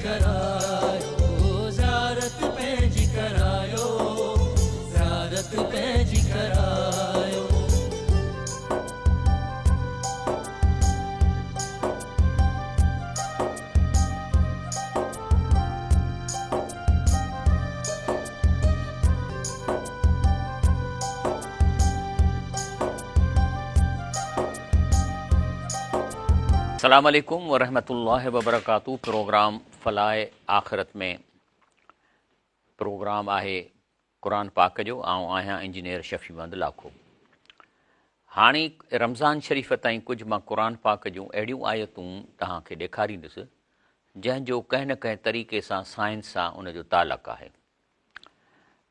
ڪرايو، زيارت پنهنجي ڪرايو، زيارت پنهنجي ڪرايو. السلام عليڪم ورحمة الله وبرڪاته پروگرام فلاح آخرت ۾ پروگرام آهي قرآن پاڪ جو آئون آهيان انجنيئر شفيع محمد لاکو هاڻي رمضان شريف تائين ڪجهه مان قرآن پاڪ جون اهڙيون آيتون توهان کي ڏيکاريندس جنهن جو ڪنهن نه ڪنهن طريقي سان سائنس سان ان جو تعلق آهي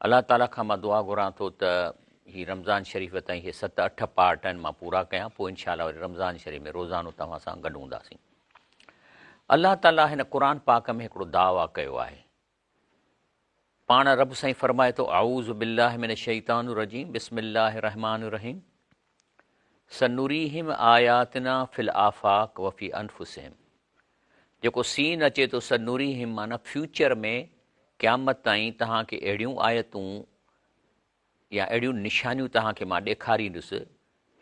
الله تعالي کان مان دعا گهران ٿو ته هي رمضان شريف تائين هي ست اٺ پارٽ آهن مان پورا ڪيان پوء انشاء الله وري رمضان شريف ۾ روزانو توهان سان گڏ هونداسين. الله تعالي هن قرآن پاڪ ۾ هڪڙو دعويٰ ڪيو آهي. پاڻ رب سائين فرمائي ٿو اعوذ بالله من الشيطان الرجيم بسم الله الرحمن الرحيم سنريهم آياتنا في الآفاق وفي انفسهم جيڪو سين اچي ٿو سنريهم معنيٰ فيوچر ۾ قيامت تائين توهان کي اهڙيون آيتون يا اهڙيون نشانيون توهان کي مان ڏيکاريندس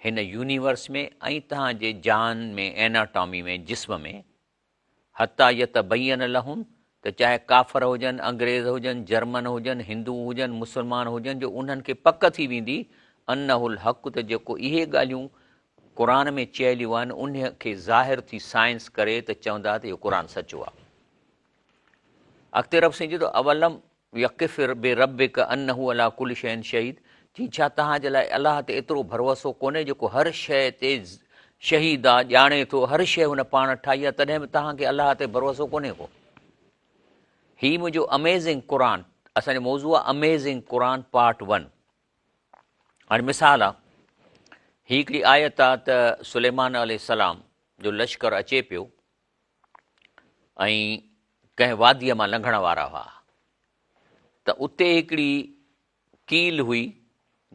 هن يونيورس ۾ ۽ توهان جي جان ۾ ايناٽامي ۾ جسم ۾ حتيٰ يتبين لهم ته چاهي ڪافر هجن، انگريز هجن، جرمن هجن، هندو هجن، مسلمان هجن جو انهن کي پڪ ٿي ويندي انه الحق ته جيڪو اهي ڳالهيون قرآن ۾ چيليون آهن انهيء کي ظاهر ٿي سائنس ڪري ته چوندا ته اهو قرآن سچو آهي. اڳتي رب سائين چئي ٿو اولم يڪف بربک انه علي ڪل شيء شهيد چي ڇا توهان جي لاء الله تي ايترو ڀروسو ڪونهي جيڪو هر شيء تي شهيد آ ڄاڻي ٿو هر شيء هن پاڻ ٺاهي آ تڏهن به توهان کي الله تي ڀروسو ڪونهي ڪو. هي منهنجو اميزنگ قرآن اسان جو موضوع آ اميزنگ قرآن پارٽ ون. هاڻي مثال آ، هي هڪڙي آيت آ ته سليمان عليه السلام جو لشڪر اچي پيو ۽ ڪنهن واديء مان لنگهڻ وارا هئا ته اتي هڪڙي ڪيل هئي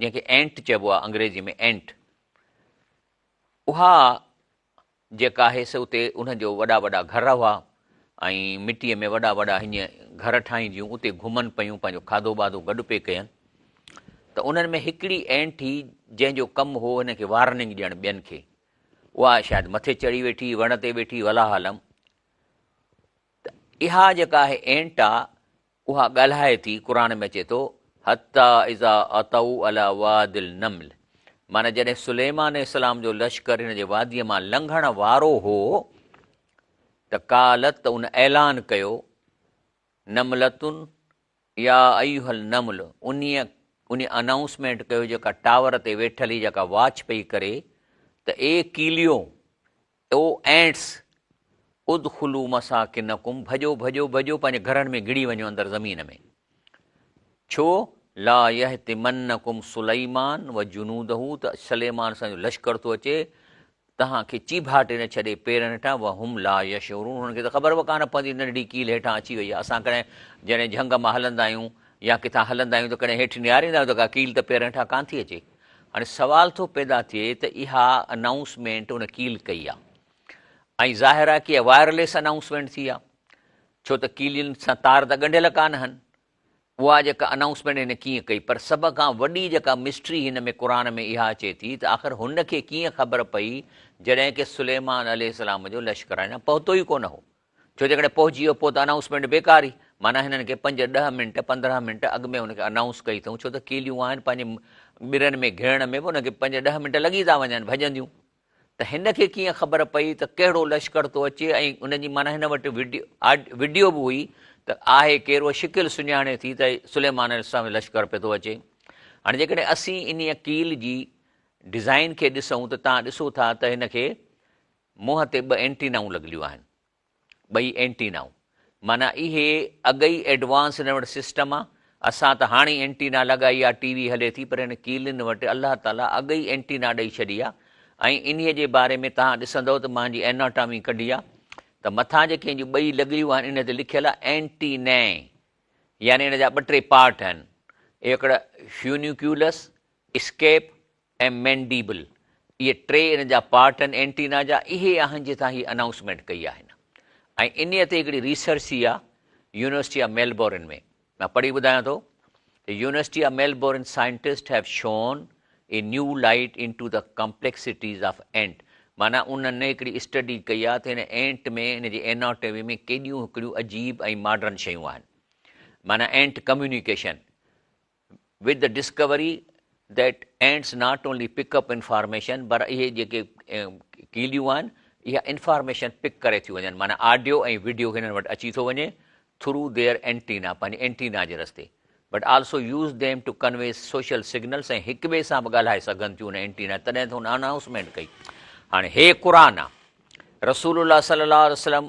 جنهن کي اينٽ چئبو آ انگريزي ۾ اينٽ اها جيڪا آهي سو اتي انهن جو وڏا وڏا گهر هئا ۽ مٽيء ۾ وڏا وڏا هيئن گهر ٺاهينديون اتي گهمن پيون پنهنجو کاڌو ٻاڌو گڏ پئي ڪين ته انهن ۾ هڪڙي اينٽ هئي جنهن جو ڪم هو هن کي وارننگ ڏيڻ ٻين کي اها شايد مٿي چڙهي ويٺي وڻ تي ويٺي والله عالم ته اها جيڪا آهي اينٽ آ اها ڳالهائي ٿي، قرآن ۾ اچي ٿو، حتي اذا اتوا علي واد النمل معنيٰ جڏهن سليمان عليه السلام جو لشڪر هن جي واديء مان لنگهڻ وارو هو ته قالت ته ان اعلان ڪيو، نملة يا ايها النمل انهيء انهيء انائونسمينٽ ڪيو جيڪا ٽاور تي ويٺل هئي جيڪا واچ پئي ڪري ته اي ڪيليو! او اينٽس! ادخلوا مساڪنڪم ڀڄو ڀڄو ڀڄو پنهنجي گهرن ۾ گهڙي وڃو اندر زمين ۾. ڇو؟ لا يحطمنڪم سليمان وجنوده ته سليمان سان جو لشڪر ٿو اچي توهان کي چيڀاٽي نه ڇڏي پيرن هيٺان وهم لا يشعرون هنن کي ته خبر به ڪانه پوندي ننڍڙي ڪيل هيٺان اچي وئي آهي اسان ڪڏهن جڏهن جهنگ مان هلندا آهيون يا ڪٿان هلندا آهيون ته ڪڏهن هيٺ نهاريندا آهيون ته ڪا ڪيل ته پيرن هيٺان ڪانه ٿي اچي. هاڻي سوال ٿو پيدا ٿئي ته اها انائونسمينٽ ان ڪيل ڪئي آ ۽ ظاهر آ ڪي اها وائرليس انائونسمينٽ ٿي آ ڇو ته ڪيلين سان تار ته ڳنڍيل ڪانه هن اها جيڪا انائونسمينٽ هن ڪيئن ڪئي پر سڀ کان وڏي جيڪا مسٽري هن ۾ قرآن ۾ اها اچي ٿي ته آخر هن کي ڪيئن خبر پئي جڏهن ڪي سليمان عليه السلام جو لشڪر اڃا پهتو ئي ڪونه هو ڇو جيڪڏهن پهچي ويو پوء ته انائونسمينٽ بيڪار ئي، معنيٰ هنن کي پنج ڏهه منٽ 15 منٽ اڳ ۾ هن کي انائونس ڪئي اٿئون ڇو ته ڪيليون آهن پنهنجي ٻرن ۾ گهڙڻ ۾ به هن کي پنج ڏهه منٽ لڳي ٿا وڃن ڀڄنديون ته هن کي ڪيئن خبر پئي ته ڪهڙو لشڪر ٿو اچي ۽ ان جي معنيٰ هن وٽ وڊيو به هئي ته آهي ڪير اها شڪل سڃاڻي ٿي ته سليمان عليه السلام جو لشڪر پيو ٿو اچي هاڻي جيڪڏهن اسين انهيء ڪيل جي ڊزائين کي ڏسون ته توهان ڏسو ٿا ته هن کي منهن تي ٻه اينٽينائون لڳليون آهن، ٻئي اينٽينائون معنيٰ اهي اڳ ئي ايڊوانس هن وٽ سسٽم آ، اسان ته هاڻي اينٽينا لڳائي آ ٽي وي هلي ٿي پر هن ڪيلين وٽ الله تعاليٰ اڳ ئي اينٽينا ڏئي ڇڏي آ ۽ انهيء جي باري ۾ توهان ڏسندؤ ته مان جي ايناٽامي ڪڍي آ ته مٿان جيڪي هن جون ٻئي لڳليون آهن ان تي لکيل آ اينٽينئي يعني ان جا ٻه ٽي پارٽ آهن هڪڙا فيونيڪيولس، اسڪيپ ۽ مينڊيبل اهي ٽي ان جا پارٽ آهن اينٽينا جا اهي آهن جتان هي انائونسمينٽ ڪئي آهي هن. ۽ انهيء تي هڪڙي ريسرچ ٿي آ يونيورسٽي آف ميلبورن ۾. مان پڙهي ٻڌايان ٿو ته university of Melbourne scientist have shone a new light into the complexities of ant معنيٰ انهن هڪڙي اسٽڊي ڪئي آ ته هن اينٽ ۾ ان جي ايناٽومي ۾ ڪيڏيون هڪڙيون عجيب ۽ ماڊرن شيون آهن معنيٰ ant communication with the discovery that ants not only pick up information پر اهي جيڪي ڪيليون آهن اها انفارميشن پڪ ڪري ٿيون وڃن معنيٰ آڊيو ۽ وڊيو هنن وٽ اچي ٿو وڃي ٿرو their antenna پنهنجي اينٽينا جي رستي but also use them to convey social signals ۽ هڪ ٻئي سان به ڳالهائي سگهن ٿيون ان اينٽينا تڏهن ته هن انائونسمينٽ ڪئي هاڻي هي قرآن آ رسول الله صلي الله عليه وسلم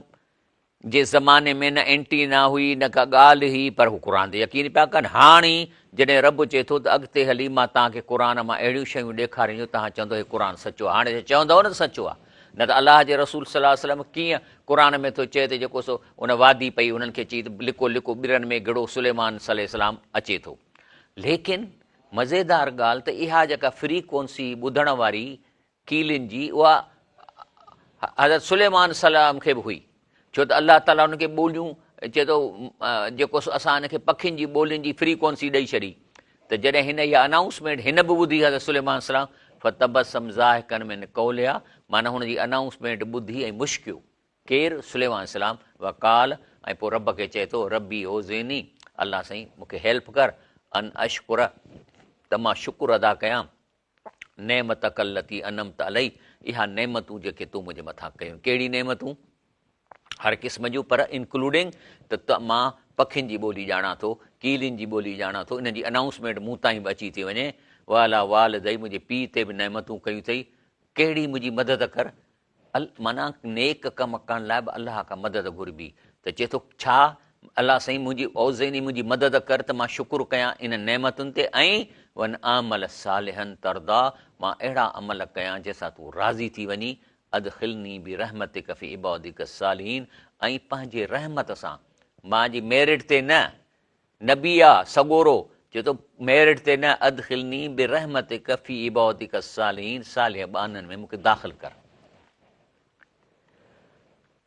جي زماني ۾ نه اينٽينا هئي نه ڪا ڳالهه هئي پر هو قرآن تي يقين پيا ڪن. هاڻ ئي جڏهن رب چئي ٿو ته اڳتي هلي مان توهان کي قرآن مان اهڙيون شيون ڏيکارين جو توهان چوندؤ هي قرآن سچو آهي. هاڻي ته چوندؤ نه ته سچو آهي. نه ته الله جي رسول صلي الله عليه وسلم ڪيئن قرآن ۾ ٿو چئي ته جيڪو سو ان وادي پئي انهن کي چئي ته لڪو لڪو ٻرن ۾ گهڙو سليمان صلي السلام اچي ٿو. ليڪن مزيدار ڳالهه ته اها جيڪا فريڪونسي ٻڌڻ واري ڪيلين جي اها حضرت سليمان السلام کي به هئي ڇو ته الله تعاليٰ ان کي ٻوليون چئي ٿو جيڪو اسان ان کي پکين جي ٻولين جي فريڪونسي ڏئي ڇڏي ته جڏهن هن اها انائونسمينٽ هن به ٻڌي حضرت سليمان السلام فتبسم ضاحڪا من قولها معنيٰ هن جي انائونسمينٽ ٻڌي ۽ مشڪيو ڪير؟ سليمان السلام وقال ۽ پوء رب کي چئي ٿو ربي اوزعني الله سائين مون کي هيلپ ڪر ان اشڪر ته مان شڪر ادا ڪيان نعمتک التي انعمت علي، اها نعمتون جيڪي تو منهنجي مٿان ڪيون. ڪهڙي نعمتون؟ هر قسم جون پر انڪلوڊنگ ته مان پکين جي ٻولي ڄاڻان ٿو، ڪيلين جي ٻولي ڄاڻان ٿو، انهن جي انائونسمينٽ مون تائين به اچي ٿي وڃي. وعلي والدي، منهنجي پيء تي به نعمتون ڪيون اٿئي، ڪهڙي منهنجي مدد ڪر. معنيٰ نيڪ ڪم ڪرڻ لاء به الله کان مدد گهربي ته چئي ٿو ڇا الله سائين منهنجي اوزيني منهنجي مدد ڪر ته مان شڪر ڪيان انهن نعمتن تي ۽ وان اعمل صالحا ترضا مان اهڙا عمل ڪيان جنهن سان تون راضي ٿي وڃين ادخلني برحمتک في عبادک الصالحين ۽ پنهنجي رحمت سان مان جي ميرٽ تي نه نبي آ سڳورو چئي ٿو ميرٽ تي نه ادخلني برحمتک في عبادک الصالحين صالح ٻانهن ۾ مون کي داخل ڪر.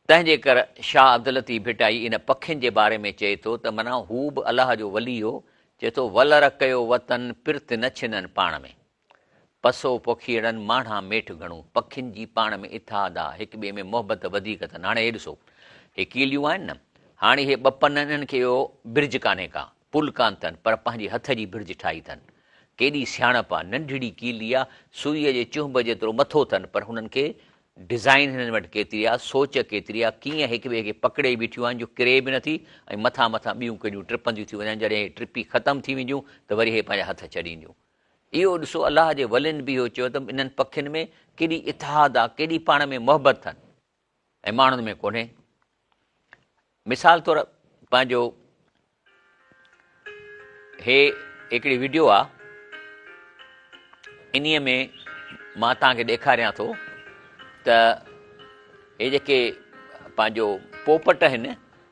تنهن جي ڪر شاهه عبداللطيف ڀٽائي ان پکين جي باري ۾ چئي ٿو ته معنيٰ هو به الله جو ولي هو چئي ٿو ولر ڪيو وطن پرت نه ڇنن پاڻ ۾. پسو پکيئڙن ماڻها ميٺ گهڻو، پکين جي پاڻ ۾ اتحاد آ، هڪ ٻئي ۾ محبت وڌيڪ اٿن. هاڻي هي ڏسو، هي ڪيليون آهن نه، هاڻي هي ٻه پن آهن، انهن کي اهو برج ڪانهي ڪا، پل ڪانه اٿن، پر پنهنجي هٿ جي برج ٺاهي اٿن. ڪيڏي سياڻپ آ، ننڍڙي ڪيلي آ، سوئيء جي چهنب جيترو مٿو اٿن، پر هنن کي ڊزائين هنن وٽ ڪيتري آ، سوچ ڪيتري آ، ڪيئن هڪ ٻئي کي پڪڙي بيٺيون آهن جو ڪري به نٿي ۽ مٿان مٿان ٻيون ڪيڏيون ٽپنديون ٿيون وڃن، جڏهن هي ٽپي ختم ٿي وينديون ته وري هي پنهنجا هٿ ڇڏينديون. اهو ڏسو الله جي ولين به اهو چيو ته انهن پکين ۾ ڪيڏي اتحاد آ، ڪيڏي پاڻ ۾ محبت اٿن ۽ ماڻهن ۾ ڪونهي. مثال طور پنهنجو هي هڪڙي وڊيو آ، انهيء ۾ مان توهان کي ڏيکاريان ٿو ته هي جيڪي پنهنجو پوپٽ آهن،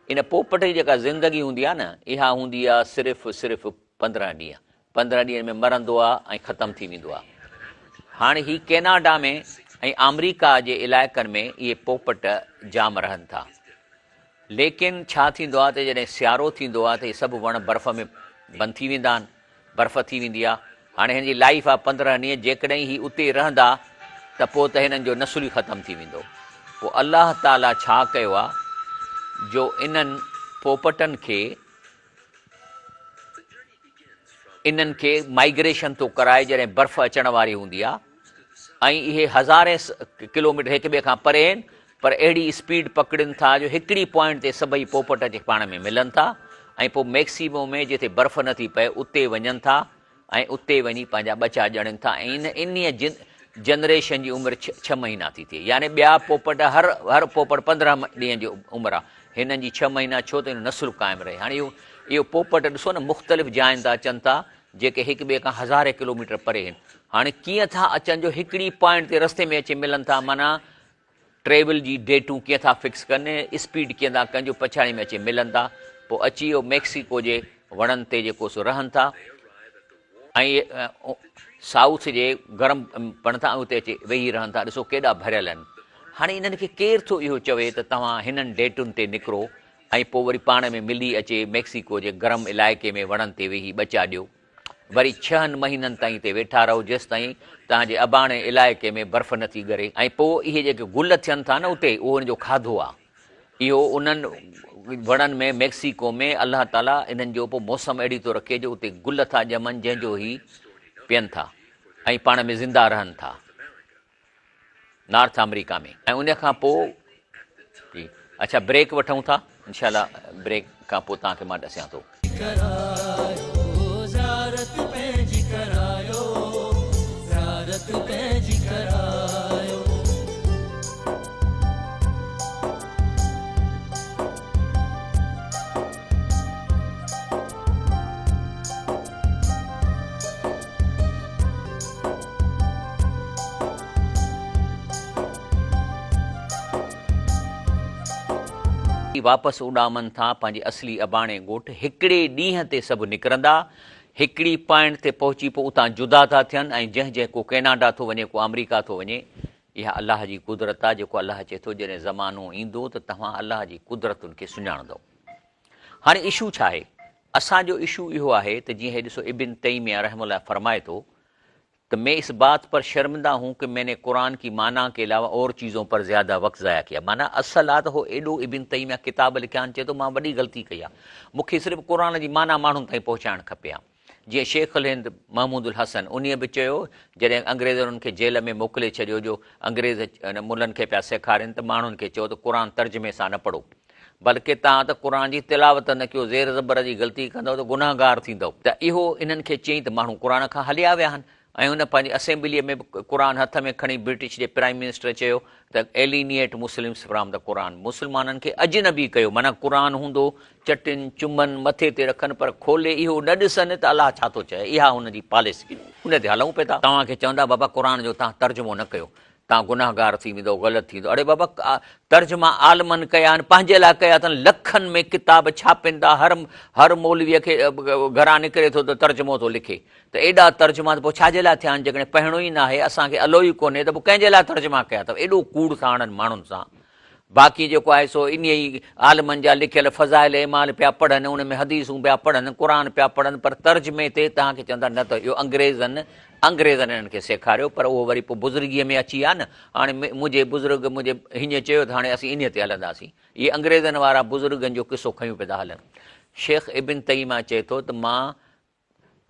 ان پوپٽ جي جيڪا زندگي هوندي آ نه، اها هوندي آ صرف صرف 15 ڏينهن. 15 ڏينهن ۾ مرندو آ ۽ ختم ٿي ويندو آ. هاڻي هي ڪيناڊا ۾ ۽ آمريڪا جي علائقن ۾ اهي پوپٽ جام رهن ٿا. ليڪن ڇا ٿيندو آ ته جڏهن سيارو ٿيندو آ ته هي سڀ وڻ برف ۾ بند ٿي ويندا آهن، برف ٿي ويندي آ. هاڻي هن جي لائيف آ 15 ڏينهن جيڪڏهن هي اتي رهندا ته پوء ته هنن جو نسل ئي ختم ٿي ويندو. پوء الله تعاليٰ ڇا ڪيو آ جو انهن پوپٽن کي انهن کي مائگريشن ٿو ڪرائي جڏهن برف اچڻ واري هوندي آهي ۽ اهي هزارين ڪلوميٽر هڪ ٻئي کان پري آهن پر اهڙي اسپيڊ پڪڙين ٿا جو هڪڙي پوائنٽ تي سڀئي پوپٽ اچي پاڻ ۾ ملن ٿا ۽ پوء ميڪسيمو ۾ جتي برف نٿي پئي اتي وڃن ٿا ۽ اتي وڃي پنهنجا ٻچا ڄڻين ٿا ۽ ان انهيء جنريشن جي عمر ڇهه مهينا ٿي ٿئي يعني ٻيا پوپٽ هر هر پوپٽ 15 ڏينهن جي عمر آ هنن جي ڇهه مهينا ڇو ته نسل قائم رهي هاڻي اهو اهو پوپٽ ڏسو نه مختلف جاين تان اچن ٿا جيڪي هڪ ٻئي کان هزارين ڪلوميٽر پري آهن هاڻي ڪيئن ٿا اچن جو هڪڙي پوائنٽ تي رستي ۾ اچي ملن ٿا معنيٰ ٽريول جي ڊيٽون ڪيئن ٿا فڪس ڪن، اسپيڊ ڪيئن ٿا ڪن جو پڇاڙي ۾ اچي ملن ٿا، پوء اچي اهو ميڪسيڪو جي وڻن تي جيڪو سو رهن ٿا ۽ سائوٿ جي گرم پڻ ٿا ۽ اتي اچي ويهي رهن ٿا، ڏسو ڪيڏا ڀريل آهن. هاڻي انهن کي ڪير ٿو اهو چوي ته توهان هنن ڊيٽن تي نڪرو ۽ پوء وري پاڻ ۾ ملي اچي ميڪسيڪو جي گرم علائقي ۾ وڻن تي ويهي ٻچا ڏيو. وري ڇهن مهينن تائين اتي ويٺا رهو جيستائين توهان جي اباڻي علائقي ۾ برف نه ٿي ڳري ۽ پوء اهي جيڪي گل ٿين ٿا نه اتي اهو ان جو کاڌو آ. اهو انهن وڻن ۾ ميڪسيڪو ۾ الله تعالي انهن جو پوء موسم اهڙي ٿو رکي جو اتي گل ٿا ڄمن جنهن جو هي پين ٿا ۽ پاڻ ۾ زنده رهن ٿا. نارٿ آمريڪا ۾ ۽ ان کان پوء جي اڇا بريڪ وٺون ٿا انشاء الله بريڪ کان پوء توهان کي مان ڏسيان ٿو. ڪرايو زيارت پنهنجي ڪرايو زيارت پنهنجي ڪرايو. واپس اڏامن ٿا پنهنجي اصلي اباڻي ڳوٺ هڪڙي ڏينهن تي سڀ نڪرندا هڪڙي پوائنٽ تي پهچي پوء اتان جدا ٿا ٿين ۽ جنهن جنهن ڪو ڪيناڊا ٿو وڃي ڪو آمريڪا ٿو وڃي اها الله جي قدرت آ جيڪو الله چئي ٿو جڏهن زمانو ايندو ته توهان الله جي قدرتن کي سڃاڻندؤ هاڻي اشو ڇا آهي اسان جو اشو اهو آهي ته جيئن هي ڏسو ابن تيميه رحمه الله فرمائي ٿو ته مين اس بات پر شرمنده هون ڪه مين ني قرآن ڪي معنيٰ ڪي علاوه اور چيزون پر زياده وقت ضايع ڪيا معنيٰ اصل آ ته هو ايڏو ابن تيميه ڪتاب لکيا آهن چئي ٿو مان وڏي غلطي ڪئي آ مون کي صرف قرآن جي معنيٰ ماڻهن تائين پهچائڻ کپي ها جيئن شيخ الهند محمود الحسن انهيء به چيو جڏهن انگريزن ان کي جيل ۾ موڪلي ڇڏيو جو انگريز ملن کي پيا سيکارين ته ماڻهن کي چئو ته قرآن ترجمي سان نه پڙهو بلڪه توهان ته قرآن جي تلاوت نه ڪيو، زير زبر جي غلطي ڪندؤ ته گنهگار ٿيندؤ. ته اهو انهن کي چيائين ته ماڻهو قرآن کان هليا ويا آهن ۽ هن پنهنجي اسيمبليء ۾ به قرآن هٿ ۾ کڻي برٽش جي پرائيم منسٽر چيو ته Alienate Muslims from the Quran مسلمانن کي اجنبي ڪيو معنيٰ قرآن هوندو چٽن چمن مٿي تي رکن پر کولي اهو نه ڏسن ته الله ڇا ٿو چئي اها هن جي پاليسي ان تي هلون پئي ٿا. توهان کي چوندا بابا قرآن جو توهان ترجمو نه ڪيو توهان گنهگار ٿي ويندؤ، غلط ٿيندو. اڙي بابا ترجما عالمن ڪيا آهن، پنهنجي لاء ڪيا اٿن، لکن ۾ ڪتاب ڇاپين ٿا، هر هر مولويء کي گهران نڪري ٿو ته ترجمو ٿو لکي ته ايڏا ترجما ته پوء ڇا جي لاء ٿيا آهن، جيڪڏهن پڙهڻو ئي ناهي، اسان کي الو ئي ڪونهي ته پوء ڪنهن جي لاء ترجما ڪيا اٿو، ايڏو ڪوڙ ٿا هڻن ماڻهن سان. باقي جيڪو آهي سو انهيء ئي عالمن جا لکيل فضائل اعمال پيا پڙهن، ان ۾ حديثون پيا پڙهن، قرآن پيا پڙهن، پر ترجمي تي توهان کي چوندا نه ته اهو انگريزن انگريزن انهن کي سيکاريو، پر اهو وري پوء بزرگيء ۾ اچي ويا نه، هاڻي منهنجي بزرگ منهنجي هيئن چيو ته هاڻي اسين انهيء تي هلنداسين. اهي انگريزن وارا بزرگن جو قصو کنيون پيا ٿا هلن. شيخ ابن تيميه چئي ٿو ته مان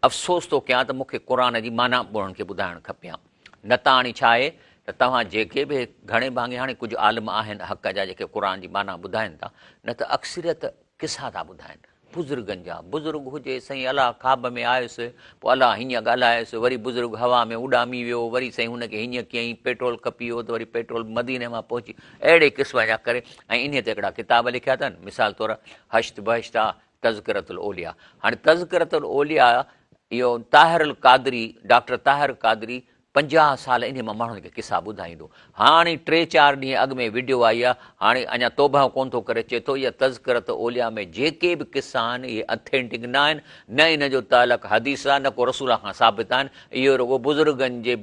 افسوس ٿو ڪيان ته مون کي قرآن جي معنيٰ به انهن کي ٻڌائڻ کپي ها. نه ته هاڻي ڇا آهي ته توهان جيڪي به گهڻي ڀاڱي هاڻي ڪجهه عالم آهن حق جا جيڪي قرآن جي معنيٰ ٻڌائن ٿا نه ته اڪثريت قصا ٿا ٻڌائن بزرگن جا بزرگ هجي سائين الله خواب ۾ آيس پوء الله هيئن ڳالهايس وري بزرگ هوا ۾ اڏامي ويو وري سائين هن کي هيئن ڪيائين پيٽرول کپي ويو ته وري پيٽرول مديني مان پهچي اهڙي قسم جا ڪري ۽ انهي تي هڪڙا ڪتاب لکيا اٿن مثال طور هشت بهشت آ تذڪرة الاولياء، هاڻي تذڪرة الاولياء اهو طاهر القادري، ڊاڪٽر طاهر قادري 50 سال انهي مان ماڻهن کي قصا ٻڌائيندو. هاڻي ٽي چار ڏينهن اڳ ۾ وڊيو آئي آهي، هاڻي اڃا توبهه ڪونه ٿو ڪري، چئي ٿو اها تذڪرة اولياء ۾ جيڪي به قصا آهن اهي اٿينٽڪ نه آهن، نه انهن جو تعلق حديث سان نه ڪو رسول الله کان ثابت آهن، اهي رڳو بزرگن جي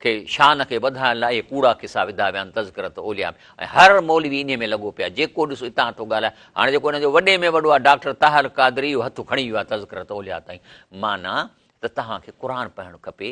کي شان کي وڌائڻ لاء اهي ڪوڙا قصا وڌا ويا آهن تذڪرة اولياء ۾. ۽ هر مولوي انهي ۾ لڳو پيو آهي، جيڪو ڏس اتان ٿو ڳالهائي. هاڻي جيڪو ان جو وڏي ۾ وڏو آهي ڊاڪٽر طاهر قادري اهو هٿ کڻي ويو آهي تذڪرة اولياء تائين. معنيٰ ته توهان کي قرآن پڙهڻ کپي،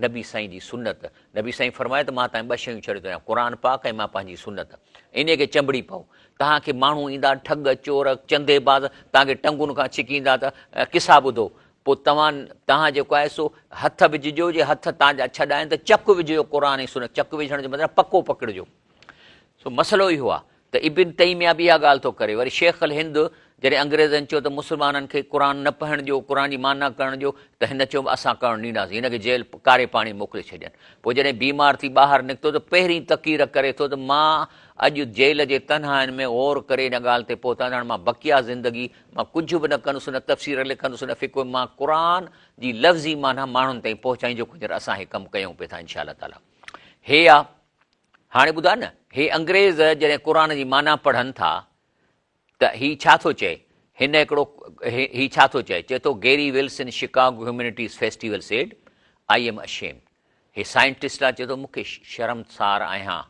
نبي سائين جي سنت. نبي سائين فرمايو ته مان توهان کي ٻه شيون ڇڏي ٿو وڃان، قرآن پاڪ ۽ مان پنهنجي سنت. انهي کي چنبڙي پئو. توهان کي ماڻهو ايندا ٺڳ، چور، چندي باز توهان کي ٽنگن کان ڇڪيندا ته قصا ٻڌو. پوء توهان توهان جيڪو آهي سو هٿ وجهجو، جي هٿ توهان جا ڇڏائين ته چڪ وجهجو قرآن ۽ سنت. چڪ وجهڻ جو مطلب پڪو پڪڙجو. سو مسئلو اهو آهي ته ابن تيميه به اها ڳالهه ٿو ڪري، وري شيخ الهند جڏهن انگريزن چيو ته مسلمانن کي قرآن نه پڙهڻ ڏيو، قرآن جي معنيٰ ڪرڻ ڏيو ته هن چيو اسان ڪرڻ ڏينداسين، هن کي جيل ڪاري پاڻي موڪلي ڇڏين. پوء جڏهن بيمار ٿي ٻاهر نڪتو ته پهرين تقرير ڪري ٿو ته مان اڄ جيل جي تنهائين ۾ غور ڪري ان ڳالهه تي پهتو آهيان ته هاڻي مان بقيه زندگي مان ڪجهه به نه ڪندس، نه تفسير لکندس نه فقه، مان قرآن جي لفظي معنيٰ ماڻهن تائين پهچائين جيڪو هينئر اسان هي ڪم ڪيون پئي ٿا انشاء الله تعاليٰ. هي آ. هاڻي ٻڌاء نه، هي انگريز جڏهن قرآن جي معنيٰ پڙهن ٿا ته هي ڇا ٿو چئي؟ هن هڪڙو هي ڇا ٿو چئي؟ چئي ٿو Gary Wilson Chicago humanities festival said, I am ashamed. He scientist آ، چئي ٿو مون کي شرمسار آهيان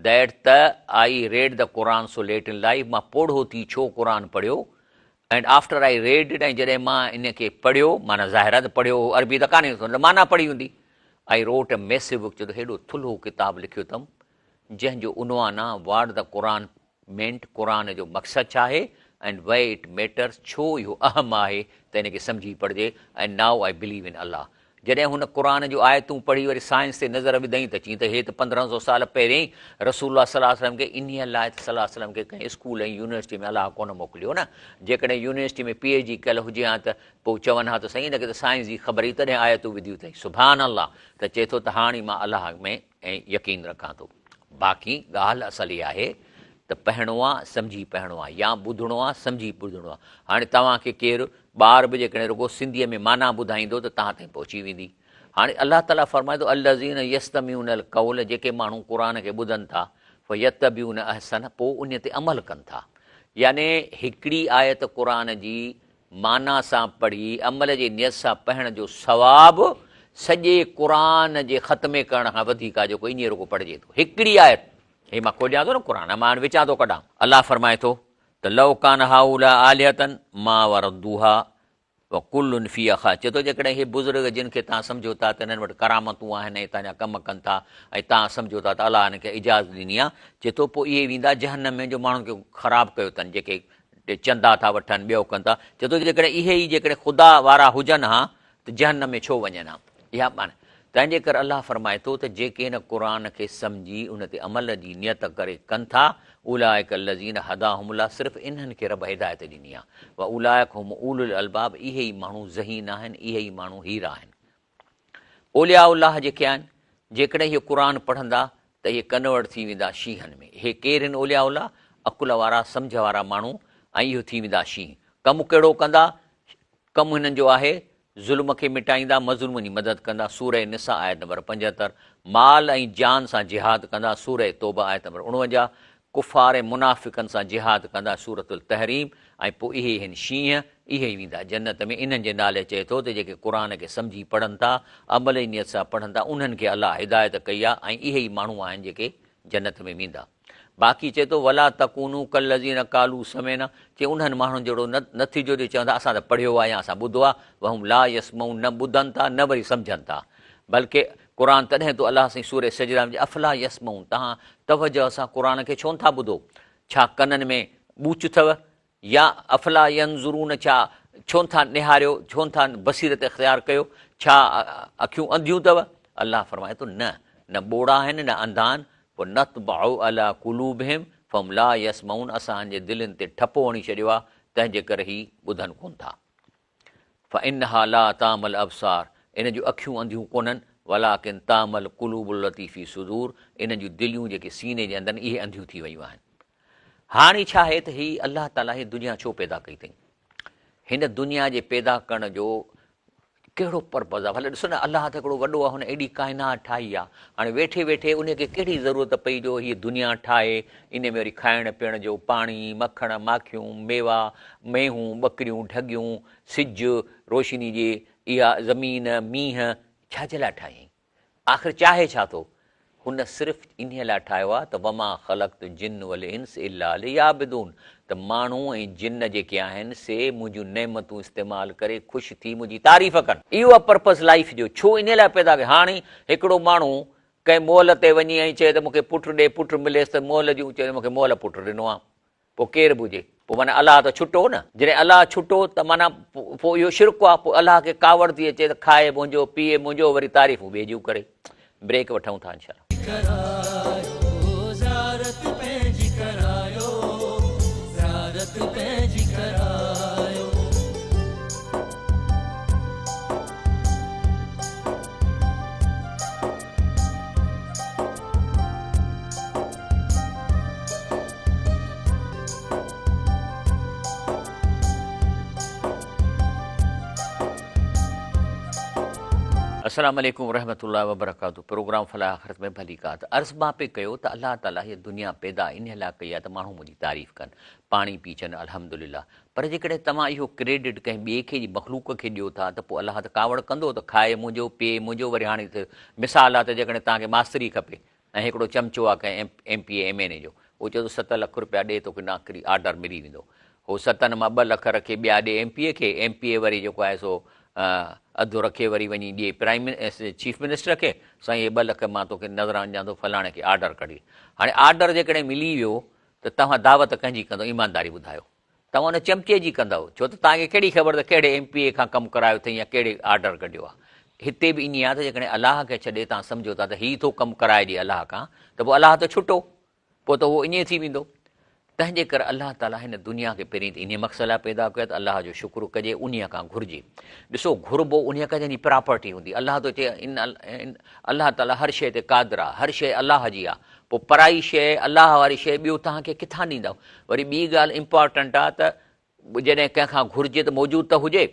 That ته I read the Quran so late in life مان پوڙهو ٿي ڇو قرآن پڙهيو and after I read it ۽ جڏهن مان ان کي پڙهيو معنيٰ ظاهر آهي ته پڙهيو هو عربي ته ڪانه ايندس معنيٰ پڙهي هوندي I wrote a massive book چئي ٿو هيڏو ٿلهو ڪتاب لکيو اٿم جنهن جو عنوان آهي واٽ the Quran مينٽ قرآن جو مقصد ڇا آهي اينڊ وئي it matters ڇو اهو اهم آهي ته ان کي سمجهي پڙهجي and now I believe in Allah جڏهن هن قرآن جون آيتون پڙهي وري سائنس تي نظر وڌائين ته چين ته هي ته 15 سو سال پهرين رسول الله صلي الله عليه وسلم کي انهيء لاء ته صلي الله عليه وسلم کي ڪنهن اسڪول ۽ يونيورسٽي ۾ الله ڪونه موڪليو نه جيڪڏهن يونيورسٽي ۾ پي ايڇ ڊي ڪيل هجي ها ته پوء چون ها ته سائين هن کي ته سائنس جي خبر هئي تڏهن آيتون وڌيون اٿئي سبحان الله ته چئي ٿو ته هاڻي مان الله ۾ ۽ يقين رکان ٿو. باقي ڳالهه اصل اها آهي ته پهڻو آ سمجهي پهڻو آ يا ٻڌڻو آ سمجهي ٻڌڻو آ. هاڻي توهان کي ڪير ٻار به جيڪڏهن رڳو سنڌيء ۾ معنيٰ ٻڌائيندو ته توهان تائين پهچي ويندي. هاڻي الله تعاليٰ فرمائي ٿو الذين يستمعون القول جيڪي ماڻهو قرآن کي ٻڌن ٿا فيتبعون احسنه پوء انهي تي عمل ڪن ٿا. يعني هڪڙي آيت قرآن جي معنيٰ سان پڙهي عمل جي نيت سان پڙهڻ جو ثواب سڄي قرآن جي ختمي ڪرڻ کان وڌيڪ آهي جيڪو ائين رڳو پڙهجي ٿو. هڪڙي آيت هي مان کوليان ٿو نه قرآن مان هاڻي وچان ٿو ڪڍان. الله فرمائي ٿو ته لو ڪان هؤلاء آلهة ما وردوها وڪل فيها خالدون چئي ٿو جيڪڏهن هي بزرگ جن کي توهان سمجهو ٿا ته انهن وٽ ڪرامتون آهن ۽ توهان جا ڪم ڪن ٿا ۽ توهان سمجهو ٿا ته الله انهن کي اجازت ڏني آهي چئي ٿو پوء اهي ويندا جهنم ۾ جو ماڻهن کي خراب ڪيو اٿن جيڪي چندا ٿا وٺن ٻيو ڪن ٿا، چئي ٿو جيڪڏهن اهي ئي جيڪڏهن خدا وارا هجن ها ته جهنم ۾ ڇو وڃن ها؟ اها معنيٰ. تنهن جي ڪري الله فرمائي ٿو ته جيڪي هن قرآن کي سمجهي ان تي عمل جي نيت ڪري ڪن ٿا، اولئک الذين هداهم الله صرف انهن کي رب هدايت ڏني آهي، واولئک هم اولو الالباب اهي ئي ماڻهو ذهين آهن، اهي ئي ماڻهو هيرا آهن. اولياء الله جيڪي آهن، جيڪڏهن اهي قرآن پڙهندا ته اهي ڪنورٽ ٿي ويندا شينهن ۾. اهي ڪير آهن اولياء الله؟ عقل وارا، سمجهه وارا ماڻهو ۽ اهو ٿي ويندا شينهن. ڪم ڪهڙو ڪندا؟ ڪم هنن جو آهي، ظلم کي مٽائيندا، مظلومن جي مدد ڪندا، سورة نساء آيت نمبر 75، مال ۽ جان سان جهاد ڪندا، سورة توبه آيت نمبر 49، ڪفار ۽ منافقن سان جهاد ڪندا، سورة التحريم، ۽ پوء اهي هن شينهن، اهي ئي ويندا جنت ۾، انهن جي نالي چئي ٿو ته جيڪي قرآن کي سمجهي پڙهن ٿا، عمل جي نيت سان پڙهن ٿا، انهن کي الله هدايت ڪئي آهي ۽ اهي ئي ماڻهو آهن جيڪي جنت ۾ ويندا. باقي چئي ٿو ولا تڪونوا ڪالذين قالوا سمعنا چي انهن ماڻهن جهڙو نه نه ٿجو جو چون ٿا اسان ته پڙهيو آهي يا اسان ٻڌو آهي وهم لا يسمعون نه ٻڌن ٿا نه وري سمجهن ٿا بلڪه قرآن تڏهن ٿو الله سائين سورة سجده ۾ چئي افلا يسمعون توهان توجه سان قرآن کي ڇو نٿا ٻڌو ڇا ڪنن ۾ ٻوچ اٿو يا افلا ينظرون ڇا ڇو نٿا نهاريو ڇو نٿا بصيرت اختيار ڪيو ڇا اکيون انڌيون اٿو الله فرمائي ٿو نه نه ٻوڙا آهن نه انڌا آهن پوء نطبع علي قلوبهم فهم لا يسمعون اسان هن جي دلين تي ٺپو هڻي ڇڏيو آهي تنهن جي ڪري هي ٻڌن ڪونه ٿا. فانها لا تعمي الابصار ان جون اکيون انڌيون ڪونهن ولڪن تعمي القلوب التي في الصدور انهن جون دليون جيڪي سيني جي اندر اهي انڌيون ٿي ويون آهن. هاڻي ڇا آهي ته هي الله تعالي هي دنيا ڇو پيدا ڪئي اٿئي؟ هن دنيا جي پيدا ڪرڻ جو ڪهڙو پرپز آهي؟ ڀلا ڏسو نه الله ته هڪڙو وڏو آهي هن ايڏي ڪائنات ٺاهي آهي هاڻي ويٺي ويٺي ان کي ڪهڙي ضرورت پئي جو هي دنيا ٺاهي ان ۾ وري کائڻ پيئڻ جو پاڻي مکڻ ماکيون ميوا مينهون ٻڪريون ڍڳيون سج روشني جي اها زمين مينهن ڇا جي لاء ٺاهيائين؟ آخر چاهي ڇا ٿو؟ هن صرف انهيء لاء ٺاهيو آهي ته وما خلقت الجن والانس الا ليعبدون ته ماڻهو ۽ جن جيڪي آهن سي منهنجون نعمتون استعمال ڪري خوش ٿي منهنجي تعريف ڪن. اهو آهي پرپز لائيف جو، ڇو انهيء لاء پيدا ڪيو؟ هاڻي هڪڙو ماڻهو ڪنهن مئل تي وڃي ۽ چئي ته مون کي پٽ ڏي، پٽ مليس ته مئل جون چئي ته مون کي مئل پٽ ڏنو آهي. پوء ڪير به هجي پوء معنيٰ الله ته ڇٽو نه. جڏهن الله ڇٽو ته معنيٰ پوء اهو شرڪ آهي پوء الله کي ڪاوڙ ٿي اچي ته کائي منهنجو پيئي منهنجو وري تعريفون ٻئي جون ڪري. بريڪ وٺون ٿا انشاء الله. ڪرايو زيارت پنهنجي ڪرايو زيارت پنهنجي ڪرايو. السلام عليڪم ورحمة الله وبرڪاته پروگرام فلاح آخرت ۾ ڀليڪار ته عرض مان پئي ڪيو ته الله تعالي هي دنيا پيدا انهي لاء ڪئي آهي ته ماڻهو منهنجي تعريف ڪن پاڻي پي چن الحمدلله پر جيڪڏهن توهان اهو ڪريڊٽ ڪنهن ٻئي کي جي مخلوق کي ڏيو ٿا ته پوء الله ته ڪاوڙ ڪندو ته کائي منهنجو پيئي منهنجو وري هاڻي مثال آهي ته جيڪڏهن توهان کي ماستري کپي ۽ هڪڙو چمچو آ ڪنهن M P A M N A جو اهو چئي ٿو ست لک روپيا ڏي توکي نوڪري آرڊر ملي ويندو. هو ستن مان ٻه لک رکي ٻيا ڏي ايم پي اي کي، ايم پي اي وري جيڪو آهي سو اڌ رکي وري وڃي ڏي پرائم چيف منسٽر کي، سائين هي ٻه لک مان توکي نذرانو ڏيان ٿو فلاڻي کي آرڊر ڪڍي. هاڻي آرڊر جيڪڏهن ملي ويو ته توهان دعوت ڪنهن جي ڪندؤ ايمانداري ٻڌايو. توهان ان چمچي جي ڪندؤ ڇو ته توهان کي ڪهڙي خبر ته ڪهڙي ايم پي اي کان ڪم ڪرايو اٿئي يا ڪهڙي آرڊر ڪڍيو آهي. هتي به ائين آهي ته جيڪڏهن الله کي ڇڏي توهان سمجهو ٿا ته هي ٿو ڪم ڪرائي ڏي الله کان ته پوء الله ته ڇٽو. پوء ته اهو ائين ٿي ويندو. تنهن جي ڪري الله تعاليٰ هن دنيا کي پهرين ته انهيء مقصد لاء پيدا ڪيو آهي ته الله جو شڪر ڪجي، انهيء کان گهرجي. ڏسو گهربو انهيء کان جنهن جي پراپرٽي هوندي. الله ٿو چئي ان الله تعاليٰ هر شيء تي قادر آهي، هر شيء الله جي آهي. پوء پرائي شيء، الله واري شيء ٻيو توهان کي ڪٿان ڏيندؤ؟ وري ٻي ڳالهه امپارٽنٽ آهي ته جڏهن ڪنهن کان گهرجي ته موجود ته هجي،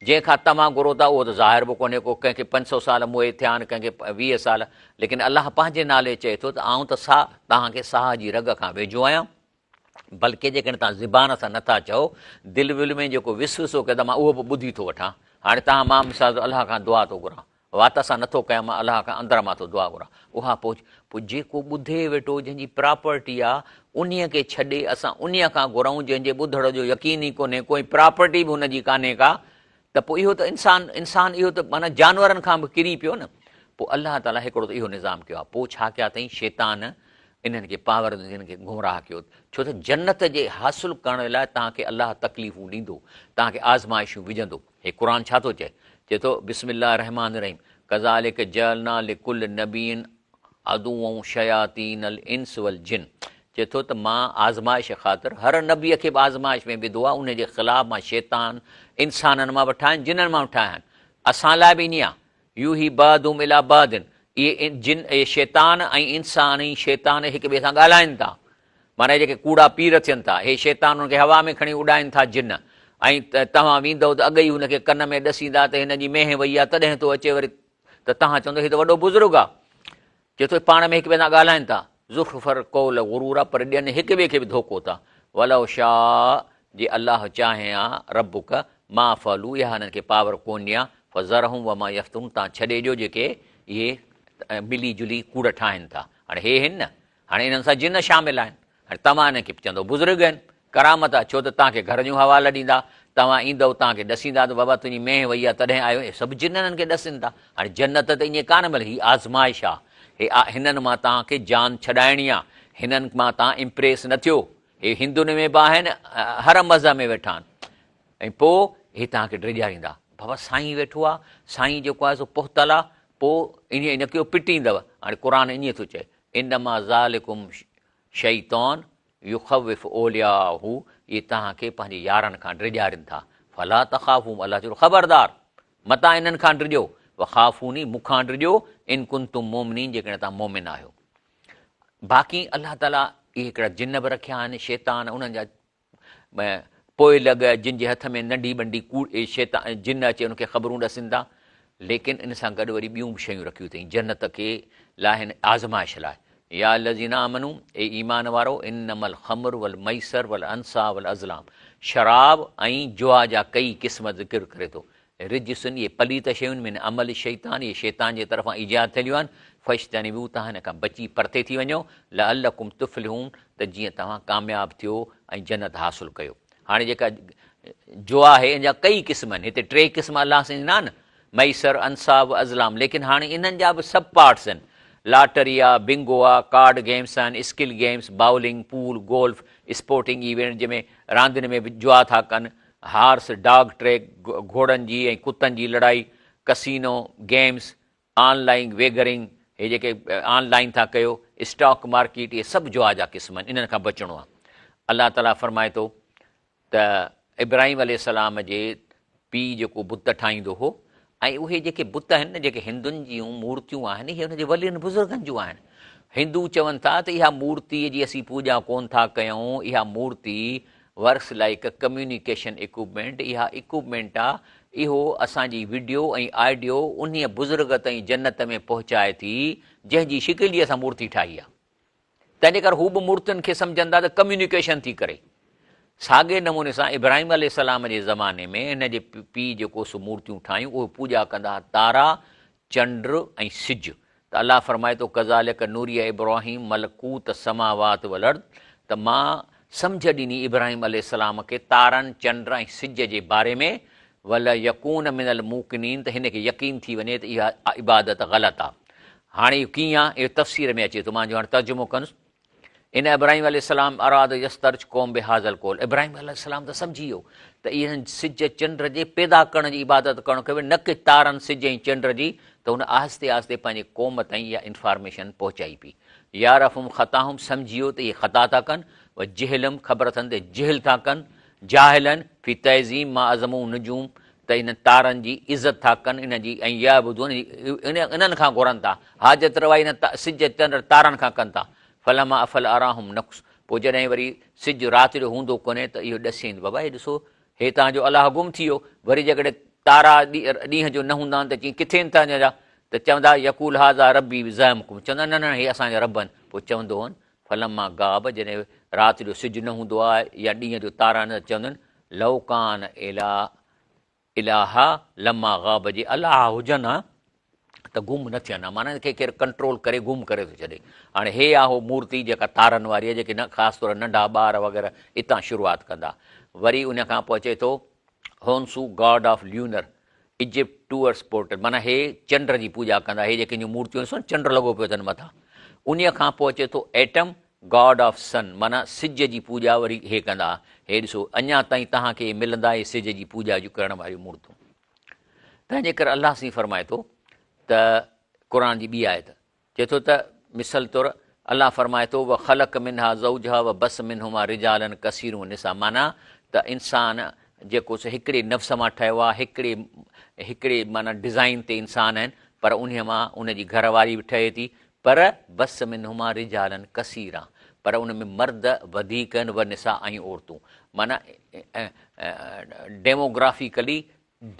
جنهن کان توهان گهرو ٿا اهو ته ظاهر به ڪونهي ڪو، ڪنهن کي 500 سال موئي ٿيا آهن، ڪنهن کي 20 سال، ليڪن الله پنهنجي نالي چئي ٿو ته آئون ته ساهه توهان کي ساهه جي رڳ کان ويجهو آهيان، بلڪه جيڪڏهن توهان زبان سان نٿا چئو، دل ول ۾ جيڪو وسوسو ڪيو ته مان اهو به ٻڌي ٿو وٺان، هاڻي توهان مان مثال طور الله کان دعا ٿو گهران، وات سان نٿو ڪيان مان الله کان اندر مان ٿو دعا گهران اها پهچ پوء جيڪو ٻڌي ويٺو جنهن جي پراپرٽي آ انهي کي ڇڏي اسان انهي کان گهرئون جنهن جي ٻڌڻ جو يقين ئي ڪونهي ڪوئي پراپرٽي به هن جي ڪانهي ڪا ته پوء اهو ته انسان انسان اهو ته معنيٰ جانورن کان به ڪري پيو نه پوء الله تعالي هڪڙو ته اهو نظام ڪيو آ پوء ڇا ڪيا اٿئي شيطان انهن کي پاور ڏني انهن کي گمراهه ڪيو ڇو ته جنت جي حاصل ڪرڻ لاء توهان کي الله تڪليفون ڏيندو توهان کي آزمائشون وجهندو هي قرآن ڇا ٿو چئي؟ چئي ٿو، بسم الله الرحمٰن الرحيم ڪذالڪ جعلنا لڪل نبي عدوا شياطين الانس والجن چئي ٿو ته مان آزمائش خاطر هر نبي کي به آزمائش ۾ وڌو آهي ان جي خلاف مان شيطان انسانن مان به ٺاهيا آهن جنن مان به ٺاهيا آهن اسان لاء به ائين آهي يوحي بعضهم الي بعض اهي جن اهي شيطان ۽ انسان ۽ شيطان هڪ ٻئي سان ڳالهائن ٿا معنيٰ جيڪي ڪوڙا پير ٿين ٿا، اهي شيطان انهن کي هوا ۾ کڻي اڏائين ٿا جن، ۽ توهان ويندؤ ته اڳ ئي هن کي ڪن ۾ ڏسيندا ته هن جي مينهن وئي آهي تڏهن ٿو اچي وري ته توهان چوندؤ هي ته وڏو بزرگ آهي. چئي ٿو پاڻ ۾ هڪ ٻئي سان ڳالهائين ٿا. زخرف القول غرورا پر ڏين هڪ ٻئي کي به ڌوڪو ٿا. ولو شاء جي الله چاهي ها ربک ما فعلوا اها هنن کي پاور ڪونهي ها فذرهم وما يفترون توهان ڇڏي ڏيو جيڪي اهي ملي جلي ڪوڙ ٺاهين ٿا. هاڻي هي هن نه هاڻي انهن سان جن شامل آهن. هاڻي توهان انهن کي چوندؤ بزرگ آهن، ڪرامت آهي، ڇو ته توهان کي گهر جون حوالا ڏيندا، توهان ايندؤ توهان کي ڏسيندا ته بابا تنهنجي مينهن وئي آهي تڏهن آيو آهين، سڀ جن انهن کي ڏسين ٿا. هاڻي جنت ته ائين ڪانه ملي، هي آزمائش آهي، هي هنن مان توهان کي جان ڇڏائڻي آهي، هنن مان توهان امپريس نه ٿيو، هي هندن ۾ به آهن، هر مذهب ۾ ويٺا آهن ۽ پوء هي توهان کي ڊيڄاريندا، بابا سائين ويٺو آهي، سائين جيڪو آهي سو پهتل آهي، پوء ائين نه ڪيو پٽيندؤ، هاڻي قرآن ائين ٿو چئي. انما ذالڪم شيطان يخوف اولياءه اهي توهان کي پنهنجي يارن کان ڊيڄارين ٿا فلا تخافوهم الله چيو خبردار متان انهن کان ڊڄو وخافوني مون کان ڊڄو ان ڪنتم مؤمنين جيڪڏهن توهان مؤمن آهيو باقي الله تعالي اهي هڪڙا جن به رکيا آهن شيطان انهن جا پوئلڳ جن جي هٿ ۾ ننڍي ٻنڍي ڪوڙ شيطان جن اچي ان کي خبرون ڏسين ٿا ليڪن ان سان گڏ وري ٻيون به شيون رکيون اٿئي جنت کي لاء هن آزمائش لاء يا الذين آمنو اي ايمان وارو انما الخمر والميسر والانصاب والازلام شراب ۽ جوا جا ڪئي قسم ذڪر ڪري ٿو رجس اهي پليت شيون من عمل الشيطان اهي شيطان جي طرفان ايجاد ٿيليون آهن فاجتنبوه توهان هن کان بچي پرتي ٿي وڃو لعلڪم تفلحون ته جيئن توهان ڪامياب ٿيو ۽ جنت حاصل ڪيو. هاڻي جيڪا جوا آهي ان جا ڪئي قسم آهن. هتي ٽي قسم الله سائين ڏنا آهن، ميسر، انصاب، ازلام ليڪن هاڻي انهن جا به سب پارٽس آهن. لاٽري آ، بنگو آ، ڪارڊ گيمس آهن، skill games, bowling, pool, golf, sporting event جنهن ۾ راندين ۾ به جوا ٿا ڪن، هارس، ڊاگ ٽريڪ، گهوڙن جي ۽ ڪتن جي لڙائي، ڪسينو گيمس، آن لائين ويگرنگ، هي جيڪي آن لائين ٿا ڪيو، اسٽاڪ مارڪيٽ، اهي سڀ جوا جا قسم آهن، انهن کان بچڻو آهي. الله تعاليٰ فرمائي ٿو ته ابراهيم عليه السلام جي پيء جيڪو بت ٺاهيندو هو ۽ اهي جيڪي بت آهن نه جيڪي هندن جون مورتيون آهن اهي ان جي ولين بزرگن جون آهن. هندو چون ٿا ته اها مورتي جي اسين پوڄا ڪونه ٿا ڪيون، اها مورتي ورڪس لائيڪ ڪميونيڪيشن اڪوپمينٽ، اها اڪوپمينٽ آ، اهو اسان جي وڊيو ۽ آڊيو انهيء بزرگ تائين جنت ۾ پهچائي ٿي، جنهن جي شڪل جي اسان مورتي ٺاهي آ. تنهنجي ڪري هو به مورتين کي سمجهن ٿا ته ڪميونيڪيشن ٿي ڪري. ساڳئي نموني سان ابراهيم عليه السلام جي زماني ۾ هن جي پيء جيڪو سو مورتيون ٺاهيون، اهي پوڄا ڪندا ها تارا، چنڊ ۽ سج. ته الله فرمائي ٿو ڪذالڪ نوري ابراهيم ملڪوت السماوات والارض ته مان سمجهه ڏني ابراهيم عليه السلام کي تارن، چنڊ ۽ سج جي باري ۾ وليڪون من الموقنين ته هن کي يقين ٿي وڃي ته اها عبادت غلط آ. هاڻي اهو ڪيئن آ اهو تفسير ۾ اچي ٿو مان جو هاڻي ترجمو ڪندس. ان ابراهيم عليه السلام اراد يسترج قوم بهذا القول ابراهيم عليه السلام ته سمجهي ويو ته انهن سج چنڊ جي پيدا ڪرڻ جي عبادت ڪرڻ کپي نه ڪي تارن سج ۽ چنڊ جي ته هن آهستي آهستي پنهنجي قوم تائين اها انفارميشن پهچائي پئي يعرفهم خطاهم سمجهي ويو ته اهي خطا ٿا ڪن و جهلهم خبر اٿن ته جهل ٿا ڪن جاهلن في تعظيم ما عظمو نجوم ته انهن تارن جي عزت ٿا ڪن انهن جي ۽ يعبدون انهن کان گهرن ٿا حاجت روائي انهن سج چنڊ تارن کان ڪن ٿا فلما افل اراهم نقص پوء جڏهن وري سج رات جو هوندو ڪونهي ته اهو ڏسين ته بابا هي ڏسو هي توهان جو الله گم ٿي ويو وري جيڪڏهن تارا ڏينهن جو نه هوندا آهن ته چئين ڪٿي آهن توهان جا ته چوندا يقول هذا ربي بزعمڪم چوندا نه نه هي اسان جا رب آهن پوء چوندو هن فلما غاب جڏهن رات جو سج نه هوندو آهي يا ڏينهن جو تارا نه چوندا آهن لو ڪان الا الاها لما غاب جي الله هجن ها ته گم نه ٿين ها معنيٰ کي ڪير ڪنٽرول ڪري گم ڪري ٿو ڇڏي هاڻي هي آهو مورتي جيڪا تارن واري آهي جيڪي نه خاص طور ننڍا ٻار وغيره اتان شروعات ڪندا وري ان کان پوء اچي ٿو Khonsu god of lunar Egypt tours portal معنيٰ هي چنڊ جي پوڄا ڪندا هي جيڪي مورتيون ڏسو چنڊ لڳو پيو اٿن مٿان انهيء کان پوء اچي ٿو ايٽم گاڊ آف سن معنيٰ سج جي پوڄا وري هي ڪندا هي ڏسو اڃا تائين توهان کي ملندا هي سج جي پوڄا جون ڪرڻ واريون مورتون تنهن جي ڪري الله سائين فرمائي ٿو ته قرآن جي ٻي آيت چئي ٿو ته مثال طور الله فرمائي ٿو وخلق منها زوجها وبث منهما رجالا ڪثيرا ونساء معنيٰ ته انسان جيڪو سو هڪڙي نفس مان ٺهيو آهي هڪڙي هڪڙي معنيٰ ڊزائين تي انسان آهن پر انهي مان ان جي گهر واري به ٺهي ٿي پر بث منهما رجالا ڪثيرا پر ان ۾ مرد وڌيڪ آهن ونساء ۽ عورتون معنيٰ ڊيموگرافيڪلي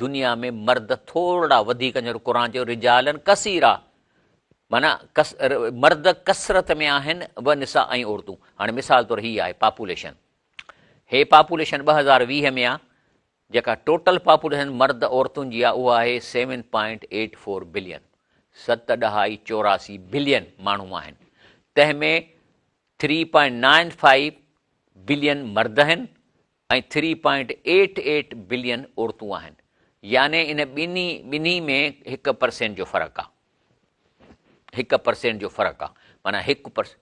دنيا ۾ مرد ٿورڙا وڌيڪ آهن جهڙو قرآن چيو رجالا ڪثيرا معنيٰ مرد ڪثرت ۾ آهن ونساء ۽ عورتون هاڻي مثال طور هي آهي پاپوليشن هي پاپوليشن 2020 ۾ آهي جيڪا ٽوٽل پاپوليشن مرد عورتن جي آهي اها آهي seven point eight four billion, ست ڏهائي 84 بلين، ماڻهو آهن تنهن ۾ three point nine five billion مرد آهن ۽ three point eight eight billion عورتون آهن يعني ان ٻنهي ٻنهي ۾ هڪ پرسينٽ جو فرق آهي هڪ پرسينٽ جو فرق آهي معنيٰ هڪ پرسينٽ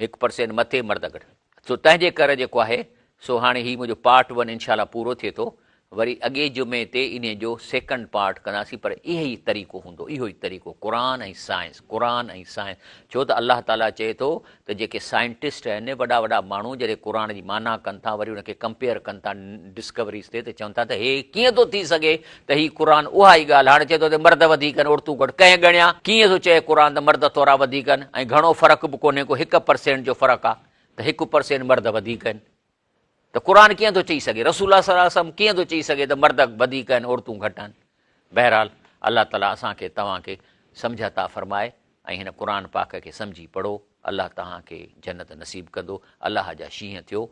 هڪ پرسينٽ مٿي مرد گهٽ. سو تنهن جي ڪري جيڪو آهي سو هاڻي هي منهنجو پارٽ ون انشاء الله پورو ٿئي ٿو وري اڳئين جمعي تي انهي جو سيڪنڊ پارٽ ڪنداسين پر اهي ئي طريقو هوندو اهو ئي طريقو قرآن ۽ سائنس قرآن ۽ سائنس ڇو ته الله تعالي چئي ٿو ته جيڪي سائنٽسٽ آهن وڏا وڏا ماڻهو جڏهن قرآن جي معنيٰ ڪن ٿا وري ان کي ڪمپيئر ڪن ٿا ڊسڪوريز تي ته چون ٿا ته هي ڪيئن ٿو ٿي سگهي ته هي قرآن اها ئي ڳالهه هاڻي چئي ٿو ته مرد وڌيڪ آهن عورتون گهٽ ڪنهن ڳڻيا؟ ڪيئن ٿو چئي قرآن ته مرد ٿورا وڌيڪ آهن ۽ گهڻو فرق به ڪونهي ڪو 1% جو فرق آهي ته 1% مرد وڌيڪ آهن ته قرآن ڪيئن ٿو چئي سگهي رسول الله صلي الله عليه وسلم ڪيئن ٿو چئي سگهي ته مرد وڌيڪ آهن عورتون گهٽ آهن بهرحال الله تعالي اسان کي توهان کي سمجهه عطا فرمائي ۽ هن قرآن پاڪ کي سمجهي پڙهو الله توهان کي جنت نصيب ڪندو الله جا شينهن ٿيو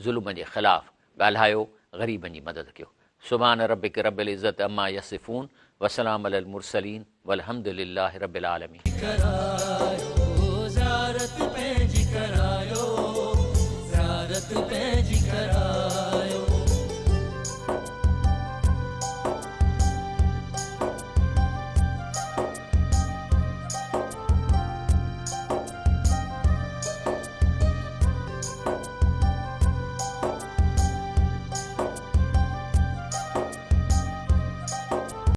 ظلم جي خلاف ڳالهايو غريبن جي مدد ڪيو سبحان ربک رب العزت عما يصفون وسلام علي المرسلين والحمد لله رب العالمين. ڪرايو.